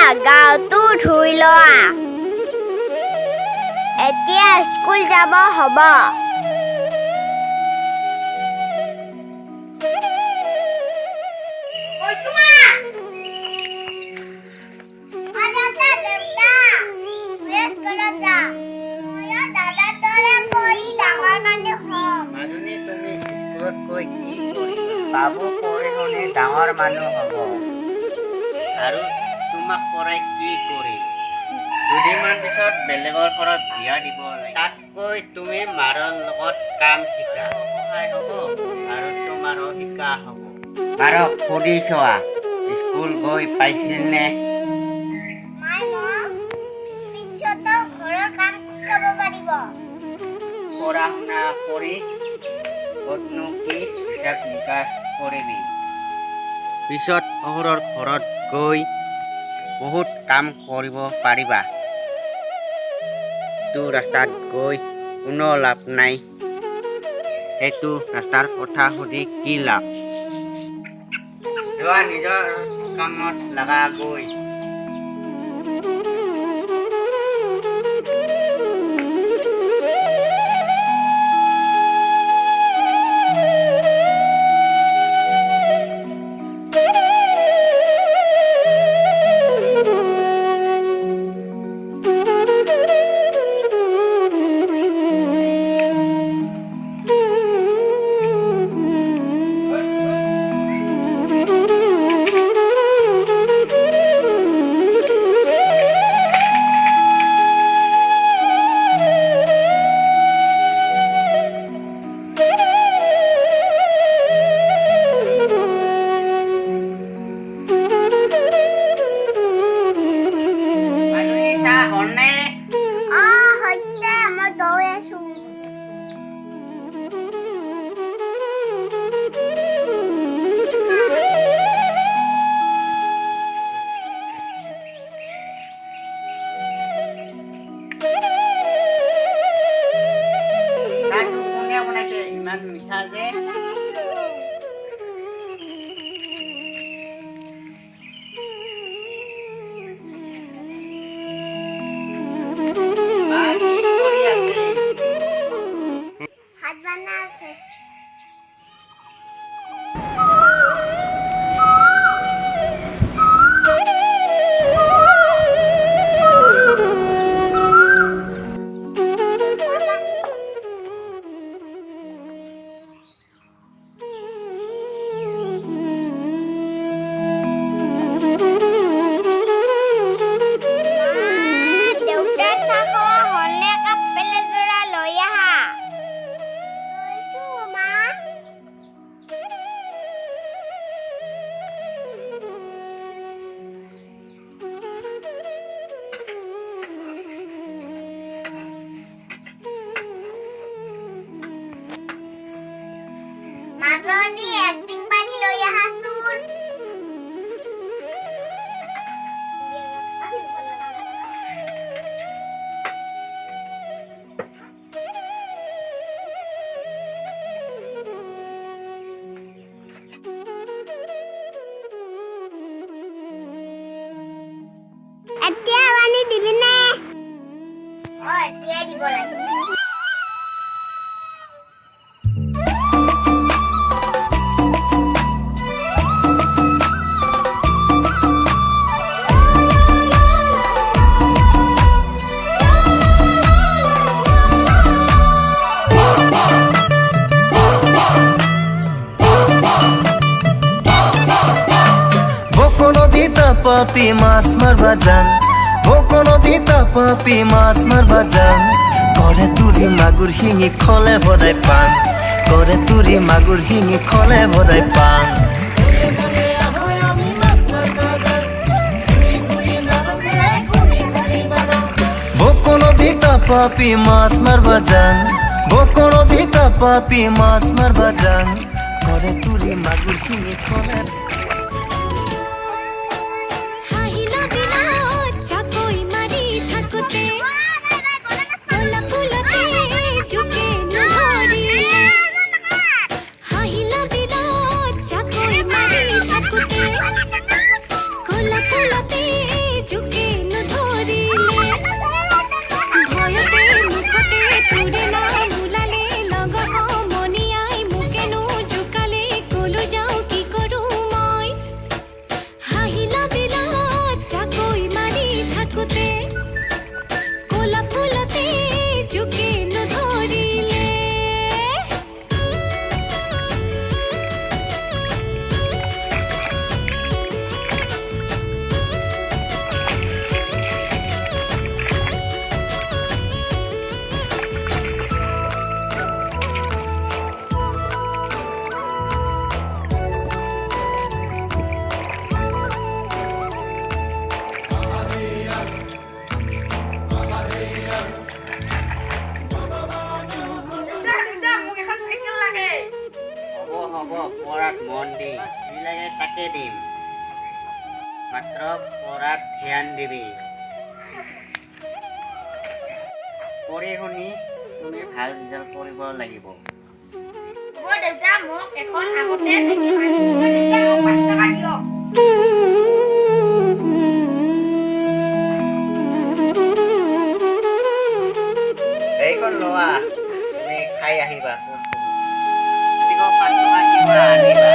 গাটো ধুই লোৱা। এতিয়া স্কুল যাব হ'ব। গৈছো মা। অ, দেউতা, দেউতা, মই স্কুলত যাম। ময়ো দাদাৰ দৰে পঢ়ি ডাঙৰ মানুহ হ'ম। মাজনী, তুমি স্কুলত গৈ কি কৰিবা? বাবু পঢ়ি শুনি ডাঙৰ মানুহ হ'ব আৰু তোমাক পঢ়াই কি কৰিম? দুদিনমান পিছত বেলেগৰ ঘৰত বিয়া দিব লাগে। তাতকৈ তুমি মাৰৰ লগত কাম শিকা, সহায় হ'ব আৰু তোমাৰো শিকা হ'ব। মাৰক সুধি চোৱা, স্কুল গৈ পাইছিলনে? মাই মোক পিছতো ঘৰৰ কাম শিকাব পাৰিব। পঢ়া শুনা কৰি ক'তনো কি হিচাপ নিকাচ কৰিবি? পিছত শহুৰৰ ঘৰত গৈ বহুত কাম কৰিব পাৰিবা। এইটো ৰাস্তাত গৈ কোনো লাভ নাই। সেইটো ৰাস্তাৰ কথা সুধি কি লাভ? যোৱা, নিজৰ কামত লগা গৈ। মাজনী, চাহ হ'লনে? অ, হৈছে, মই গৈ আছো। চাহটো কোনে বনাইছে? ইমান মিঠা যে? মা কি কৰি আছে? ভাত বনাই আছে। দেউতাৰ চাহ খোৱা হ'লনে? কাপ প্লেট যোৰা লৈ আহা। গৈছো মা। মাজনী, একটিং পানী লৈ আহাচোন। এতিয়া পানী দিবিনে? অ, এতিয়াই দিব লাগিব। বকো নদীত পাপি মাছ মারবা যান, বকো নদীত পাপি মাছ মারবা যান। করে তুরি মাগুর শিঙি খলে ভরাই পান, করে তুরি মাগুর শিঙি খলে ভরাই পান। বকো নদীত পাপি মাছ মারবা যান, বকো নদীত পাপি মাছ মারবা যান। করে তুরি মাগুর শিঙি খলে হাঁহিলা বিলাত জাকৈ মাৰি থাকোতে কলা ফুলতে জোকে নধৰিলে। হাঁহিলা বিলাত জাকৈ মাৰি থাকোতে কলা ফুলতে জোকে লাগে তাকে দিম, মাত্ৰ পঢ়াত ধ্যান দিবি। পঢ়ি শুনি তুমি ভাল ৰিজাল্ট কৰিব লাগিব। হ'ব দেউতা, মোক এখন আগতে চাইকেল আনি দিব। দেউতা, মোক 5 টকা দিয়ক। এইখন লোৱা, তুমি খাই আহিবা। 5 টকা কিবা আনিবা।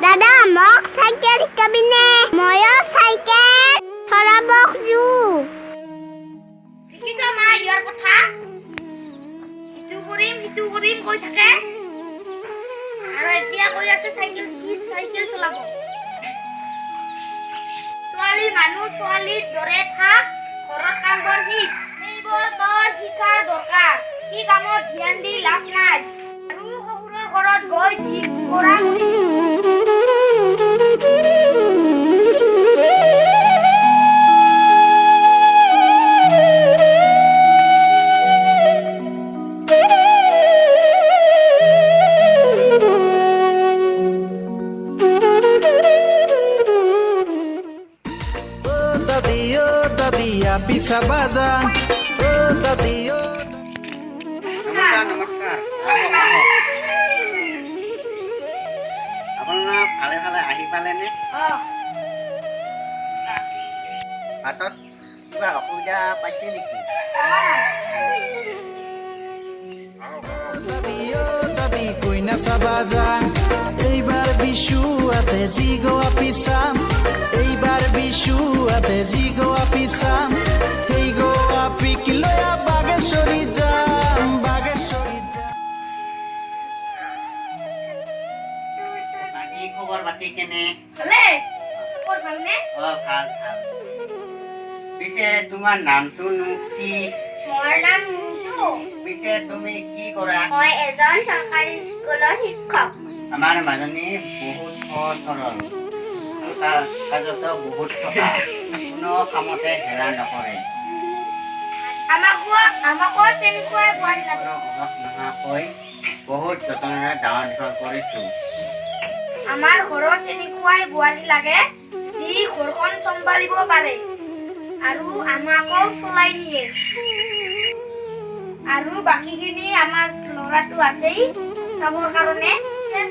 দাদা, মোক চাইকেল শিকাবিনে? ময়ো চাইকেল চলাব খোজো। দেখিছ মা, ইয়াৰ কথা ইটো কৰিম সিটো কৰিম কৈ থাকে, আৰু এতিয়া কৈ আছে চাইকেল কি চাইকেল চলাব। ছোৱালী মানুহ ছোৱালীৰ দৰে থাক, ঘৰৰ কাম বন শিক, সেইবোৰ তোৰ শিকাৰ দৰকাৰ। কি কামত ধ্যান দি লাভ নাই, আৰু শহুৰৰ ঘৰত গৈ যি কৰা কৰি। ও দাদি, ও দাদি, পিছা বাজা, ও দাদি, ও। নমস্কাৰ, নমস্কাৰ। আহক আহক, আপোনালোক ভালে ভালে আহি পালেনে? অঁ। বাটত কিবা অসুবিধা পাইছে নেকি? দাদি, ও দাদি, কইনা চাবা যাম। এইবাৰ বিচুৱাতে যি গোৱা পিছাম, এইবাৰ বিচুৱাতে যি গোৱা পিছাম, সেই গোৱা পিক লৈয়া বাগেশ্বৰী যাম, বাগেশ্বৰী যাম। বাকী খবৰ পাতি কেনে? ভালে। তোৰ ভালনে? অ, ভাল ভাল। পিছে তোমাৰ নামটোনো কি? মোৰ নাম মিণ্টু। পিছে তুমি কি কৰা? মই এজন চৰকাৰী স্কুলৰ শিক্ষক। আমাৰ মাজনী বহুত সহজ সৰল, আৰু কাজতো বহুত চোকা, কোনো কামতে হেলা নকৰে। আমাকো তেনেকুৱাই বোৱাৰী লাগে। কোনো অভাৱ নোহোৱাকৈ বহুত যতনেৰে ডাঙৰ দীঘল কৰিছোঁ। আমাৰ ঘৰত তেনেকুৱাই বোৱাৰী লাগে, যি ঘৰখন চম্ভালিব পাৰে আৰু আমাকো চলাই নিয়ে। আৰু বাকীখিনি আমাৰ ল'ৰাটো আছেই চাবৰ কাৰণে।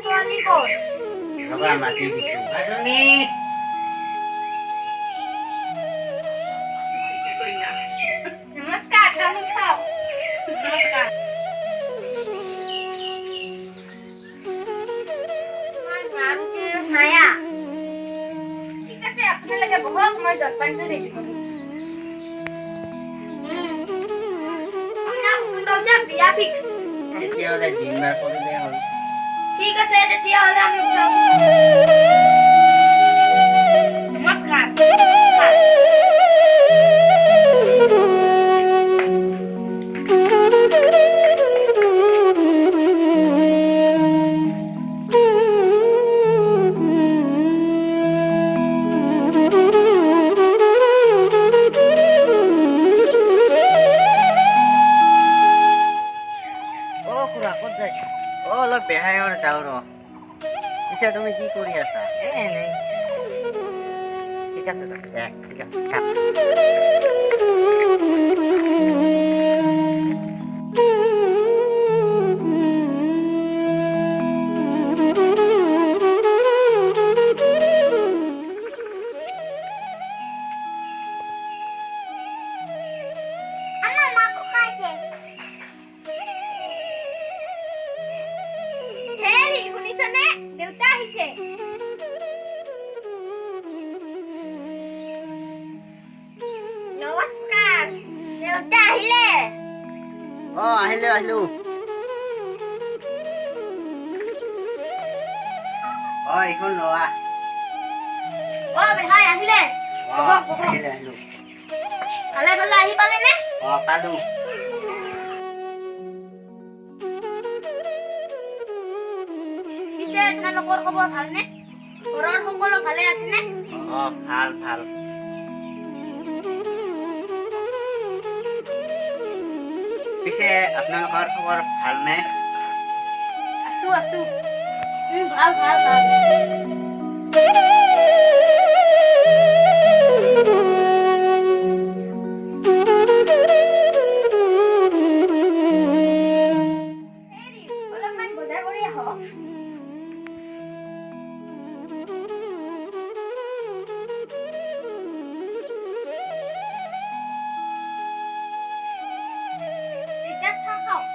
ছোৱালী ক'ত? ৰ'বা, মাতি দিছোঁ। মাজনী, নমস্কাৰ। তামোল খাওক। নমস্কাৰ। তোমাৰ নাম কি? মায়া। ঠিক আছে, আপোনালোকে বহক, মই জলপানটো ৰেডি কৰিম। আপোনাৰ পচন্দ হৈছে, বিয়া ফিক্স। তেতিয়াহ'লে দিন বাৰ কৰিলেই হ'ল। ঠিক আছে, তেতিয়াহ'লে আমি যাওঁ। নমস্কাৰ। অ খুৰা, ক'ত যায়? অ, অলপ বেহাইৰ যাওঁ ৰ। পিছে তুমি কি কৰি আছা? এনেই। ঠিক আছে। দে, ঠিক আছে, থাক। আমাৰ মাকো খাইছে। হেৰি, শুনিছানে? দেউতা আহিছে। নমস্কাৰ। দেউতা আহিলে? অ, আহিলো আহিলো। এইখন লোৱা। অ বেহাই আহিলে? আহিলো। ভালে ভালে আহি পালেনে? অ পালো। পিছে আপোনালোকৰ খবৰ ভালনে? ঘৰৰ সকলো ভালে আছেনে? অ ভাল ভাল। পিছে আপোনালোকৰ খবৰ ভালনে? আছো আছো। ভাল ভাল ভাল। অলপমান বজাৰ কৰি আহক। এতিয়া চাহ খাওক।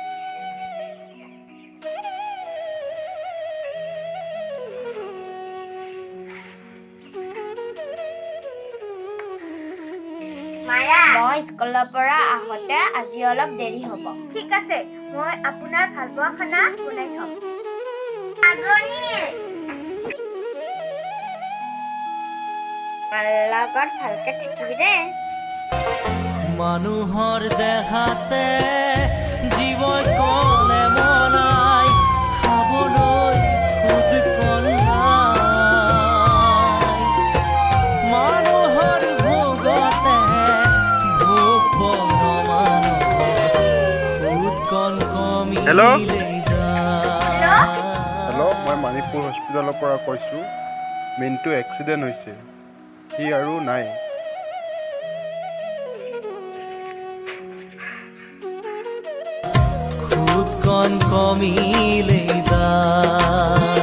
মায়া, মই স্কুলৰ পৰা আহোঁতে আজি অলপ দেৰি হ'ব। ঠিক আছে, মই আপোনাৰ ভালপোৱা খানা বনাই থম। মাৰ লগত ভালকে থাকিবি দেই। মানুহৰ দেহাতে জীৱই কলে মনাই খাবলৈ খুদ কন্যাই, মানুহৰ ভোগতে ভোগ পৰমানৰ খুদ কণ কমিলে হেল্ল'? যায়। হেল্ল', মই মাণিকপুৰ হস্পিটেলৰ পৰা কৈছোঁ। মিণ্টু এক্সিডেণ্ট হৈছে, সি আৰু নাই। খুদ কণ কমিলে যায়।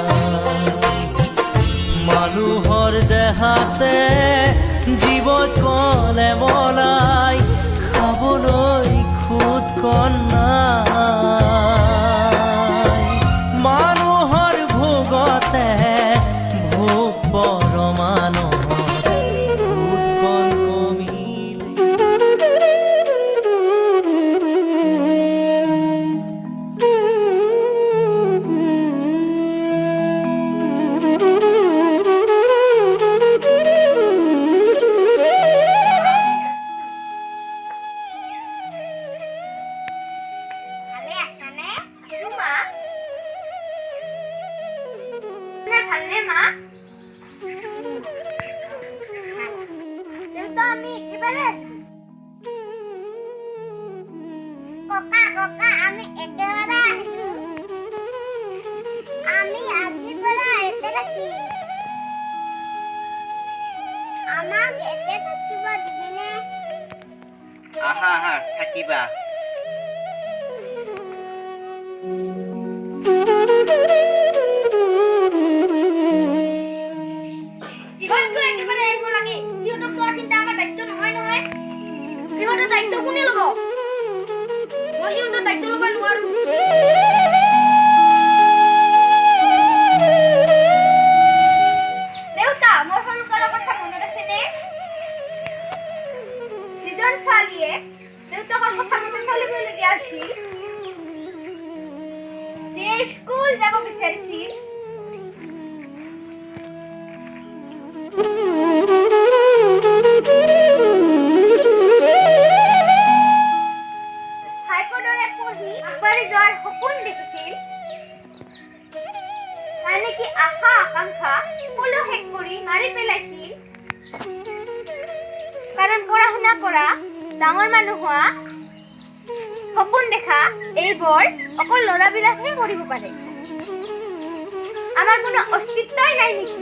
মানুহৰ দেহাতে জীৱই কলে মলাই খাবলৈ খুদ কণ নাই, মানুহৰ ভোগতে ভোগ পৰমানৰ খুদ কণ কমিলে। ভালে আছানে? আছো মা। আপোনাৰ ভালনে মা? দেউতা, আমি একেবাৰে আহিলো। ককা ককা, আমি একেবাৰে আহিলো। আমি আজিৰ পৰা ইয়াতে থাকিম। আমাক ইয়াতে থাকিব দিবিনে? আহা আহা, থাকিবা। ইহঁত কিয় একেবাৰে আহিব লাগে? সিহঁতক চোৱা চিন্তা আমাৰ দায়িত্ব নহয় নহয়। সিহঁতৰ দায়িত্ব কোনে ল'ব? মই সিহঁতৰ দায়িত্ব ল'ব নোৱাৰো। দেউতা, মোৰ সৰুকালৰ কথা মনত আছেনে? যিজন ছোৱালীয়ে দেউতাকৰ কথা মতে চলিবলগীয়া হৈছিল, যে স্কুল যাব বিচাৰিছিল, ভাইপোৰ দৰে পঢ়ি আগবাঢ়ি যোৱাৰ সপোন দেখিছিল, তাৰ নেকি আশা আকাংক্ষা সকলো শেষ কৰি মাৰি পেলাইছিল। কাৰণ পঢ়া শুনা কৰা, ডাঙৰ মানুহ হোৱা, সপোন দেখা এইবোৰ অকল ল'ৰাবিলাকহে কৰিব পাৰে। আমাৰ কোনো অস্তিত্বই নাই নেকি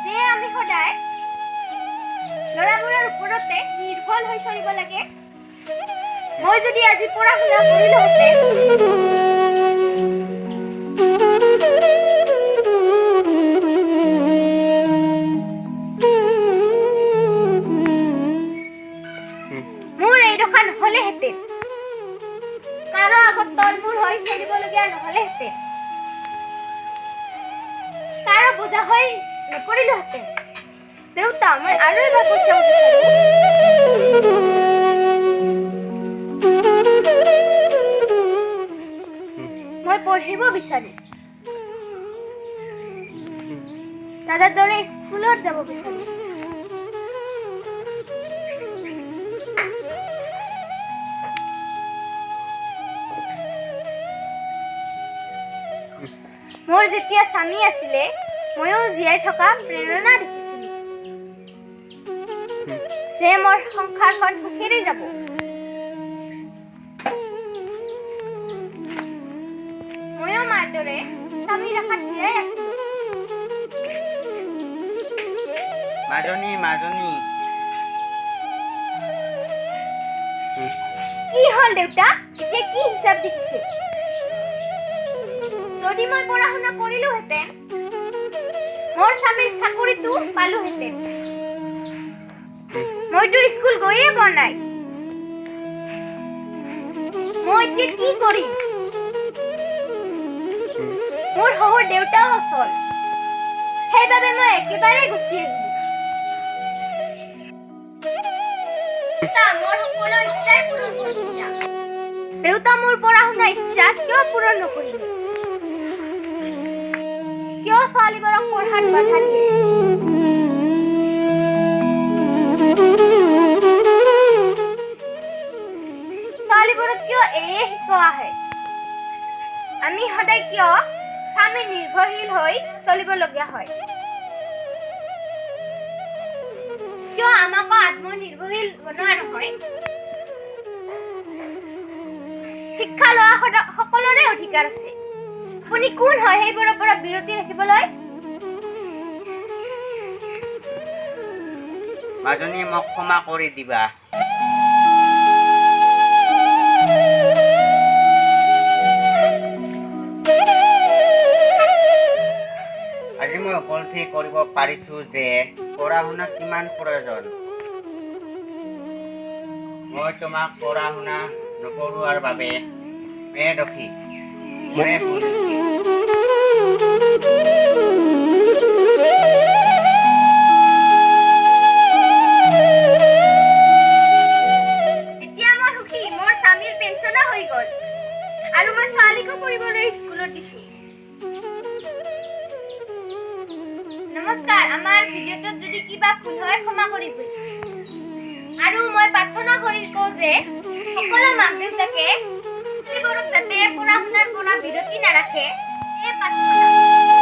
যে আমি সদায় ল'ৰাবোৰৰ ওপৰতে নিৰ্ভৰ হৈ চলিব লাগে? মই যদি আজি পঢ়া শুনা কৰিলোহেঁতেন, মোৰ এই দশা নহ'লেহেঁতেন, কাৰো আগত তলমূৰ হৈ চলিবলগীয়া নহ'লেহেঁতেন, কাৰো বোজা হৈ নপৰিলোহেঁতেন। দেউতা, মই আৰু এবাৰ কৈ চাব বিচাৰো। মই পঢ়িব বিচাৰো। দাদাৰ দৰে স্কুলত যাব বিচাৰোঁ। মোৰ যেতিয়া স্বামী আছিলে, ময়ো জীয়াই থকা প্ৰেৰণা দেখিছিলোঁ যে মোৰ সংসাৰখন সুখেৰে যাব। ময়ো মাৰ দৰে স্বামীৰ আশাত জীয়াই আছিলোঁ। মাজনী, মাজনী। কি হ'ল দেউতা? এতিয়া কি হিচাপ দেখিছে? যদি মই পঢ়া শুনা কৰিলোহেঁতেন, মোৰ স্বামীৰ চাকৰিটো পালোহেঁতেন। মইতো স্কুল গৈয়ে পোৱা নাই। মই এতিয়া কি কৰিম? মোৰ শহুৰ দেউতাও অচল, সেইবাবে মই একেবাৰে গুচি আহিলো। মোৰ সকলো ইচ্ছাই পূৰণ কৰিছিলা। দেউতা, মোৰ পঢ়া শুনা ইচ্ছা কিয় পূৰণ নকৰিলে? কিয় ছোৱালীবোৰক পঢ়াত বাধা দিয়ে? ছোৱালীবোৰক কিয় এয়ে শিকোৱা হয়? আমি সদায় কিয় স্বামী নিৰ্ভৰশীল হৈ চলিবলগীয়া হয়? কিয় আমাকো আত্মনিৰ্ভৰশীল বনোৱা নহয়? শিক্ষা লোৱা সকলোৰে অধিকাৰ আছে। আপুনি কোন হয় সেইবোৰৰ পৰা বিৰতি ৰাখিবলৈ? মাজনী, মোক ক্ষমা কৰি দিবা। আজি মই উপলব্ধি কৰিব পাৰিছো যে পঢ়া শুনা কিমান প্ৰয়োজন। মই তোমাক পঢ়া শুনা নপঢ়োৱাৰ বাবে ময়ে দোষী, ময়ে ভুল হৈছে। এতিয়া মই সুখী, মোৰ স্বামীৰ পেঞ্চনো হৈ গ'ল আৰু মই ছোৱালীকো পঢ়িবলৈ স্কুলত দিছো। নমস্কাৰ। আমাৰ ভিডিঅ'টোত যদি কিবা ভুল হয় ক্ষমা কৰিব। আৰু মই প্ৰাৰ্থনা কৰি কওঁ যে সকলো মাক দেউতাকে ছোৱালীবোৰক যাতে পঢ়া শুনাৰ পৰা বিৰতি নাৰাখে, এই প্ৰাৰ্থনা।